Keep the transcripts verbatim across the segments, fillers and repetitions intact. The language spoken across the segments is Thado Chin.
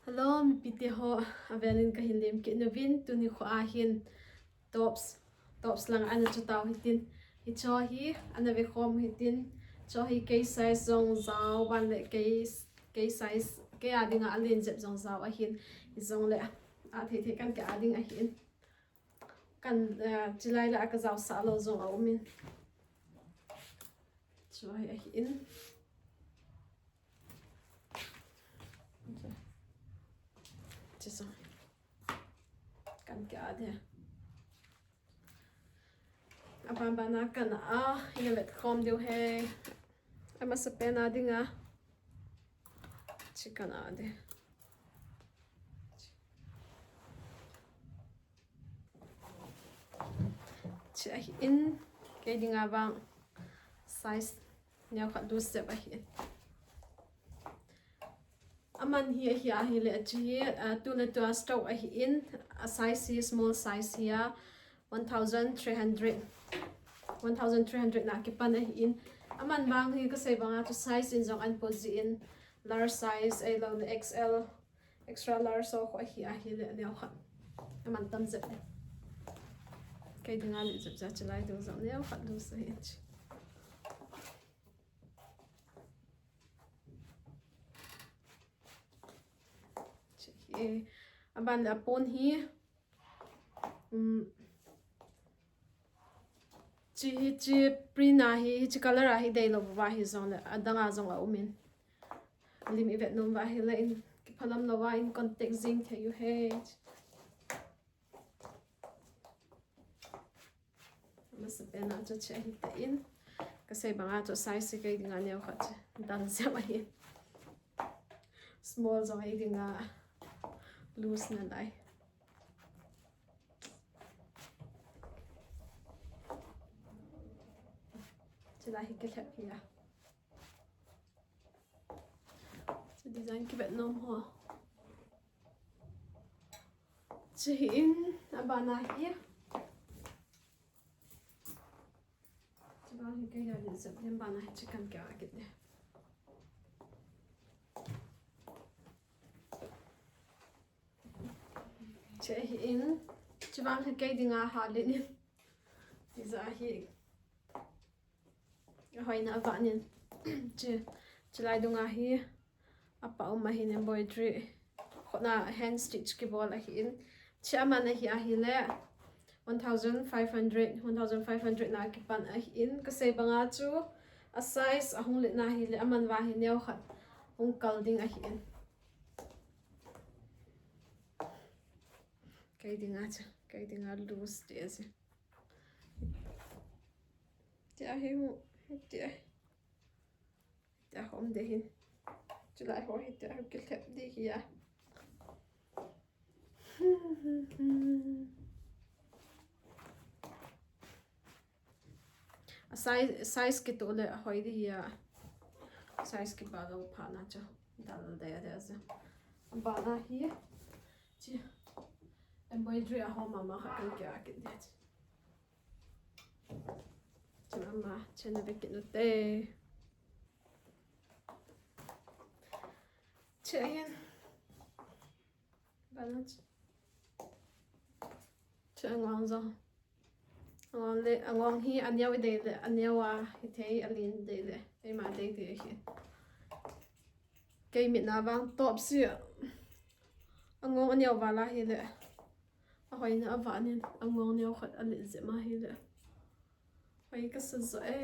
Hello, mipite ho, avelin kahin lemkit nauvin, tuni kho ahin tops, tops lang ana chu tau hitin. Hicho hi ana vekhom hitin. Cho hi kei size jong jao, ban le kei, kei size, kei a dinga alen jep jong jao ahin. Hijongle, athei thei kan kei a ding ahin. Kan, eh, chilai la ka jaosah lou jong aumin. Cho hi ahin. Chi jong kan kei a ding. Aban bana kan a, ina vetkhom diu ahi. Amasapen a dinga. Chi kan a ding. Chi ahin, kei dinga vang size neokhat loose jep ahin. Aman hi, hi ahile, chi hi, ah, tu le tu a stock ahin, a size hi small size hi a, one thousand three hundred. One thousand three hundred na kipan ahin. Aman vang hi kasei banga chu size in jong an po jin, large size, ahilouleh X L, extra large so kho ahi, ahile, neokhat. Aman tam jep. Kei dinga alen jep jeh a chilai ding jong neokhat loose ahin. Chi hi, aban le apon hi, um, chi hi chi print a hi, hichi color a hi deilou va hijongle, adang a jong aumin. Lim i vet nom va ahile in, kiphalam lou va in contact jing thei u ahi. Amasapen a chu chi ahi tan. Kasei banga chu size hi kei dinga neokhat chu dan jep ahi. Small jong hi dinga loose nalai. Chilai hi kilhep hi a. Chu design kivet nom ho. Chi hin, abana hi. Chibang hi kei dinga alen jep, abana hi chi kan kei a kit le. Chi hin, chibang hi kei dinga hah le ni. Tija hi. Ahoina avah nin. Chi, chilai dunga hi apa um ahin embroidery. Khutna hand stitch kibol ahin. Chi aman ahi ahile. One thousand five hundred, one thousand five hundred na kipan ahin. Kasei banga chu a size ahung let na ahile aman va hi neokhat hung kal ding ahin. Kei dinga chu, kei dinga loose ti ase. Tia hi mu, tia. Tia hom de hin. Chulai ho hi tia kilhep di hi a. A size, size kitoh le ahoi di hi a. Size kibah lou phat na chu. Dal de de ase. Abana hi. Chi. Embroidery ahom mama khat kan kei a kit de. Chi mama, chena be kit nute. Chi ahin. Balance. Chi angong jong. Angong le, angong hi aneo dei le, aneo a hithei alen dei le. Eima dei dei hi. Kei mit na vang top si. Angong aneo val ahile. Ahoina avah nin, angong neokhat alet jep ma ahile. Hoi kasa jo e.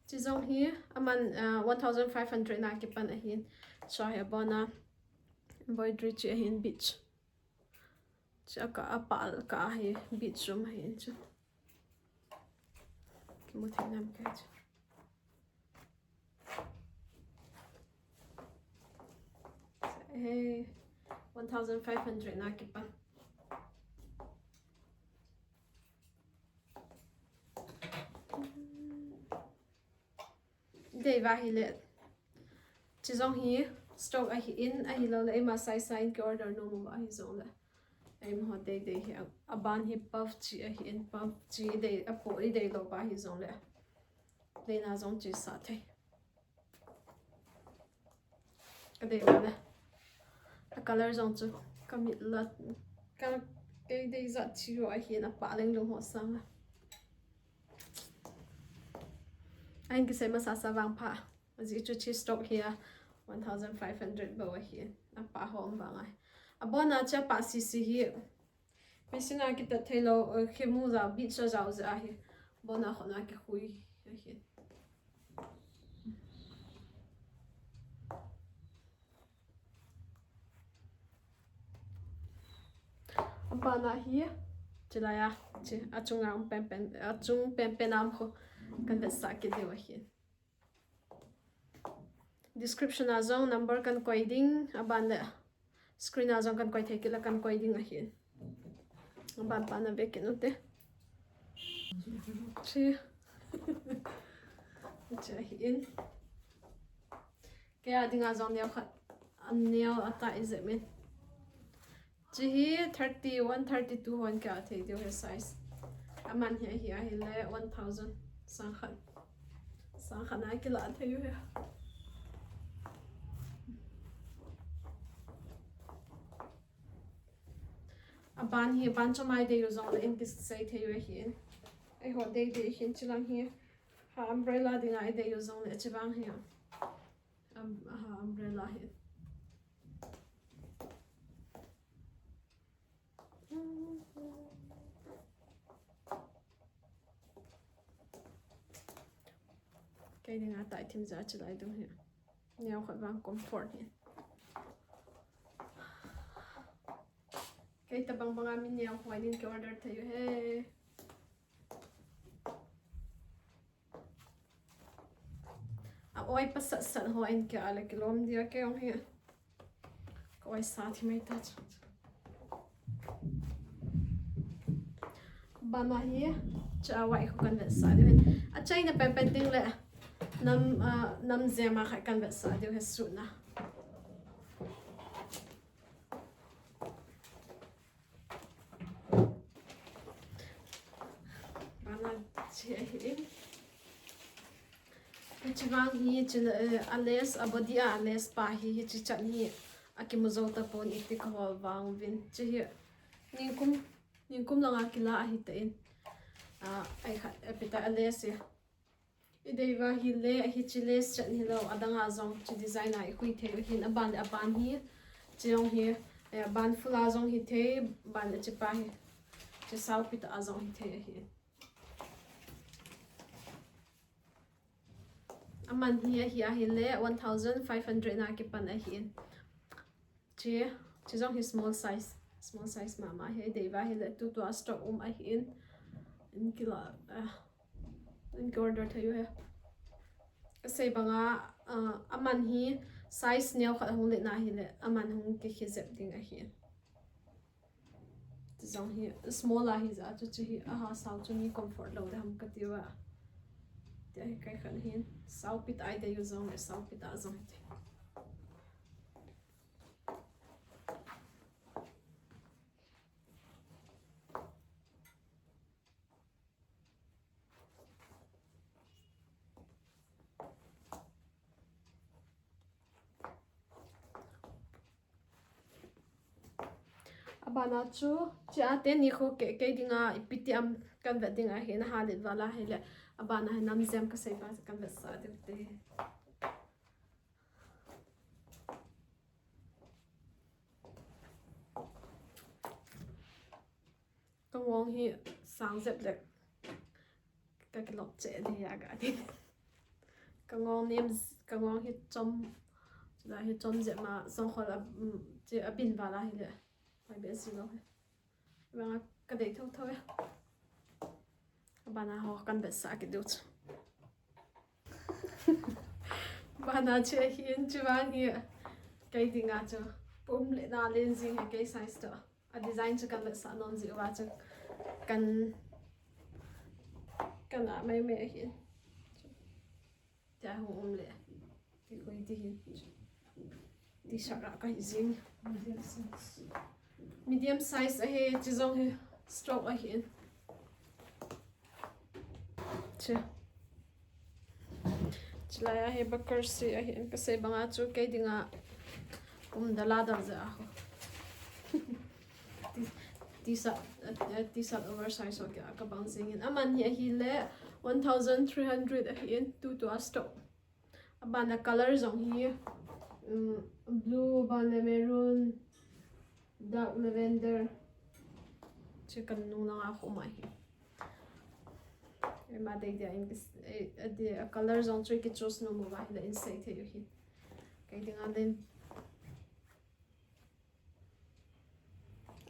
Chi jong hi, aman, ah, one thousand five hundred na kipan ahin. Chua hi abona. Embroidery chi ahin beach. Chua ka apal ka hi beach room ahin chu. Kimu thei nam kei chu. Hey, one thousand five hundred na kipan. Dei va ahile. Chi jong hi stock ahin, ahilouleh eima size size ki order nom uva hijongle. Eima ho dei dei hi a, aban hi puff chi ahin, puff chi dei, apo i deilou va hijongle. Lena jong chesa thei. Kadei vale. A color jong chu kamit la, ka, kei dei jat chu ahin, apah leng lung ho sanga. Ahin kisei masasa vangpha. Ajeh chu hiche stock hi a one thousand five hundred bou ahi. Apah hom vang ahi. Abona chu apah sisi hi. Machine a kitat thei lou, eh, khemu jao, beads a jao jeh ahi. Abona khona kikhui ahi. Abana hi, chilai a, chi, achunga um penpen, achung penpen a um kho, kan vetsah kit diu ahi. Description a jong number kan koi ding, aban le screen a jong kan koi thei kit le kan koi ding ahi. Aban pa na ve kit u te. Chi. Chi ahi in. Kei a dinga jong neo khat, a neo a tai jep in. Chi hi thirty-one, thirty-two hon kei a thei diu hi size. Aman hi ahi, ahile one thousand, sang khat. Sang khat na kila thei u hi. Aban hi, aban chomai dei u jong le in kisei thei u ahi in. Eiho dei dei hin chilang hi. Ha umbrella dinga i dei u jong le chivang hi. Um, ha umbrella hi. Kei dinga tai thim ja chilai dong hi. Neo khat vang comfort hi. Kei tabang banga mi neo hoi nin kei order thei u hi. A oi pasat sat ho in kei a le kilom dia kei ong hi. Ka oi sa thi mai ta chu. Bana hi, cha wai kho kan vetsah diu hi. A China pen pen ding le nam, ah, nam jema khat kan vetsah diu hi suna. Bana chi ahi in. Hichi vang hi, chi, eh, a lace, a body a lace pa hi, hichi chan hi, akimu jou tapon iti kahol vang uvin. Chi hi, ningkum, ningkum langa kila ahi ta in. Ah, ai khat, eh, pita a lace hi. I dei va hile, hichi lace chan hilou, adanga jong chi design a i khui thei u hin, aban le aban hi, chi jong hi, eh, aban full a jong hi thei, aban le chi pa hi, chi sao pita a jong hi thei ahi. Aman hi ahi ahile, one thousand five hundred na kipan ahi in. Chi, chi jong hi small size, small size mama hi, i dei va hile, tutua stock um ahi in. In kila, ah, in ki order thei u hi. Kasei banga, ah, aman hi size neo khat hung le na hile, aman hung kikhi jep ding ahi. Chi jong hi small ahi ja chu, chi hi aha sao chu mi comfort lou de ham kati uva. Tia hi kai khat hin sao pita i dei u jong le sao pita jong hi te. Abana chu, chi a teni kho kei, kei dinga ipi ti am kan vet ding ahi, na ha let vala hile. Abana hi nam jem kasei pa kan vetsah diu te. Ka ngong hi sang jep le ka kilop che di a ga di. Ka ngong nem, ka ngong hi chom, chula hi chom jep ma song khol a, um, che a bin vala hile. Mai be si lo he. Vanga ka dei tho tho e. Abana ho kan vetsah kit diu chu. Bana chu ahin chu vang hi. Kei dinga chu. Pum le na len jing he kei size to. A design chu kan vetsah nom ji uva chu kan, kan a mai mai ahin. Tia hung um le. Ti koi ti hin. T-shirt a ka hi jing. Medium size ahi, chi jong hi stock ahin. Che. Chulai a hi bakar si ahi in kasei banga chu kei dinga um dala dal ja a ho. T-, T-shirt, eh, T-shirt oversize ho kei a kabang jing in. Aman hi ahile one thousand three hundred ahi in, two to a stock. Aban a color jong hi, um, blue, aban le maroon, dark lavender. Chu kan nung langa khum ahi. Eima dei dia in kis-, eh, a dei a color jong chu ki choose nom uva hile in sei thei u hi. Kei dinga den.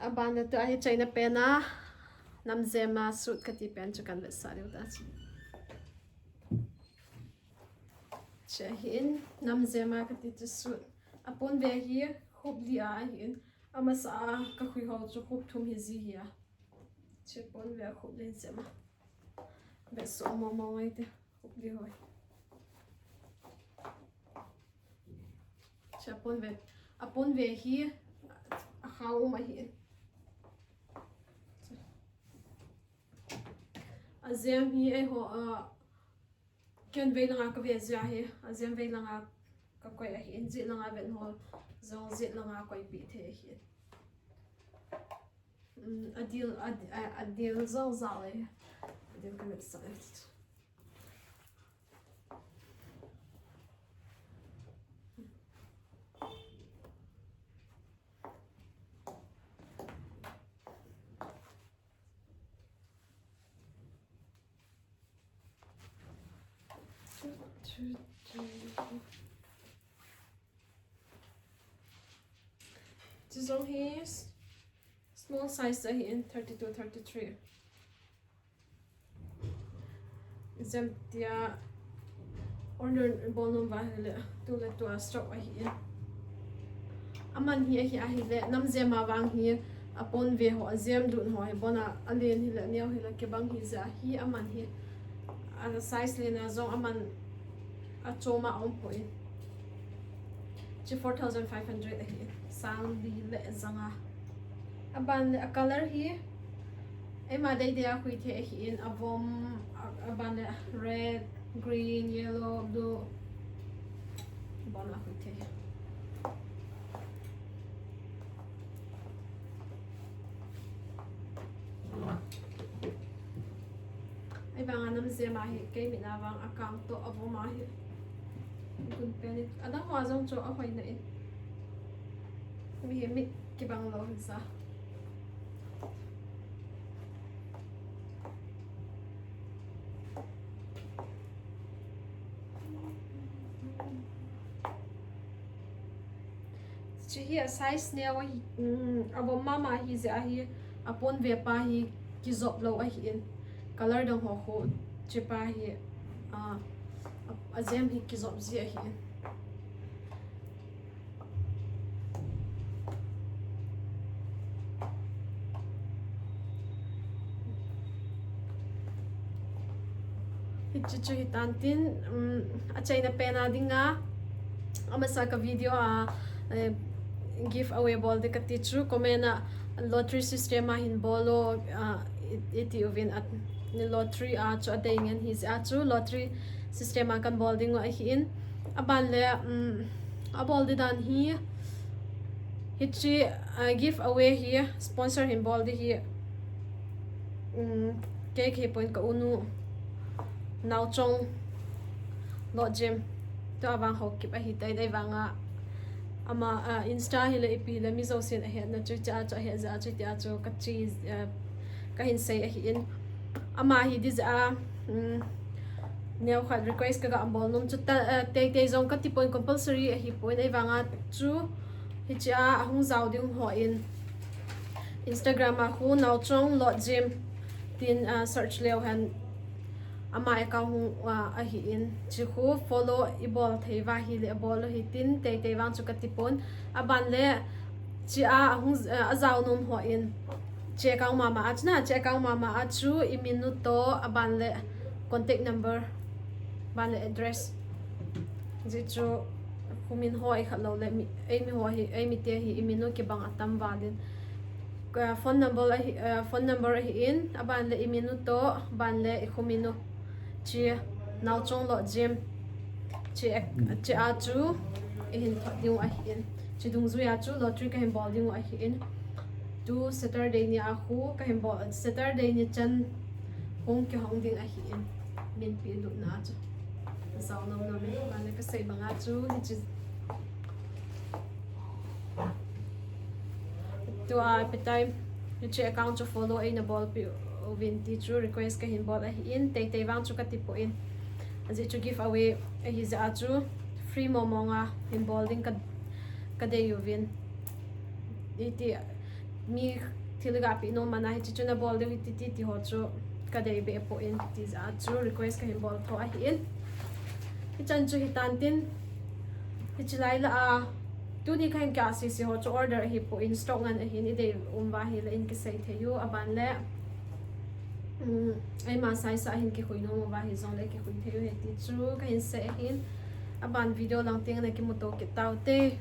Aban le tua hi China pen a, namjem a suit kati pen chu kan vetsah diu ta chu. Chu hi in namjem a kati chu suit. Apon ve hi khup li a ahi in. Amasa a kakhui ho chu khup thum hi ji hi a. Chu pon ve a khup li jem a. Vetsah mo mo ngai te. Khup li hoi. Chu apon ve, apon ve hi a khang um ahi. Ajem hi eiho, a, ken vei langa kave jia hi, ajem vei langa kakoi ahi in, jet langa vet ho jong jet langa koipi thei ahi in. Um, adil, ad-, a, adil jong jao e. Adil ka vetsah e. Chu jong hi s-, small size ahi in, thirty-two, thirty-three. Jem tia order bol nom uva hile, tu le tua stock ahi in. Aman hi ahi, ahile, namjem a vang hi, apon ve ho, ajem lut ho, hi bon a, alen hile, neo hile, kibang hi jeh a hi, aman hi, a size len a jong, aman achom a um poi. Chu four thousand five hundred ahi, sang li le janga. Aban le a color hi, eima dei dei a hui thei ahi in, avom, a, aban le red, green, yellow, blue. Bon a hui thei. Ahivanga namjem a hi, kei mit a vang akang toh avom ahi. Gun pen in, adang ho jong chu ahoi na in. Mi hi mit kibang lou hi sa. Chu hi a size neo ahi, um, avom mama hi jeh a hi, apon ve pa hi kijop lou ahi in. Color dang ho khu, chu pa hi, a, a, ajem hi kijop ji ahi in. Hiche chu hitan tin, um, achaina pen a dinga, amasa ka video a, eh, giveaway bol ding kati chu, comment a lottery system a hin bol o, ah, i, iti uvin a, lottery a chu adei ngen hi jeh a chu, lottery system a kan bol ding u ahi in. Aban le, um, abol ding dan hi, hiche, ah, giveaway hi sponsor hin bol ding hi, um, kei kei pon ka unu Naochong Lotjem. Tua vang Haokip ahi tai, ahivanga ama, ah, Insta hile ipi hile mi jousen ahet na chu, chea chu ahet jeh a chu, tia chu ka chi, ah, ka hin sei ahi in. Ama hi ding jeh a, um, neo khat request ka ga bol nom chu ta, ah, tei tei jong kati pon compulsory ahi pon, ahivanga chu hichea ahung jao ding ho in Instagram a khu Naochong Lotjem tin, ah, search leu hen ama account hung, ah, ahi in, chu khu follow i bol thei uva hile bol u hitin, tei tei vang chu kati pon. Aban le chea ahung, ah, ajao nom ho in, chu account mama a chu na, chu account mama a chu i min u toh, aban le contact number, aban le address. Jeh chu, khu min ho i khat lou le, mi, ei mi ho hi, ei mi te hi, i min u kibang atam val in. Ka phone number ahi, eh, phone number ahi in, aban le i min u toh, aban le i khu min u. Chu, Naochong Lotjem. Che, che a chu ihin thot ding u ahin. Che dungjuia chu lottery kahin bol ding u ahin. Tu Saturday ni a khu kahin bol, Saturday ni chan hung kihong ding ahin. Minpi lutna chu. Jao nom nom e, mane kasei banga chu hiche. Tua petai, hiche account chu follow eina bolpeh uvin ti chu request kahin bol ahin, teitei vang chu kati poi. Ajeh chu giveaway ahi jeh a chu free mong mong a hin bol ding ka, kadei uvin. Iti mi thil gapeh nom mana hiche chu nabol diu hite ti, ti ho chu kadei be poi ti jeh a chu request kahin bol tho ahin. Hichan chu hitan tin, hiche lai lah a, tuni kahin kah sese ho chu order ahi poi, stock ngen ahin, idei um uva ahile in kisei thei u, aban le, um, eima size a hin kikhui nom uva hijongle kikhui thei u ahi ti chu kahin sei ahin, aban video lang teng na kimuto kit taute.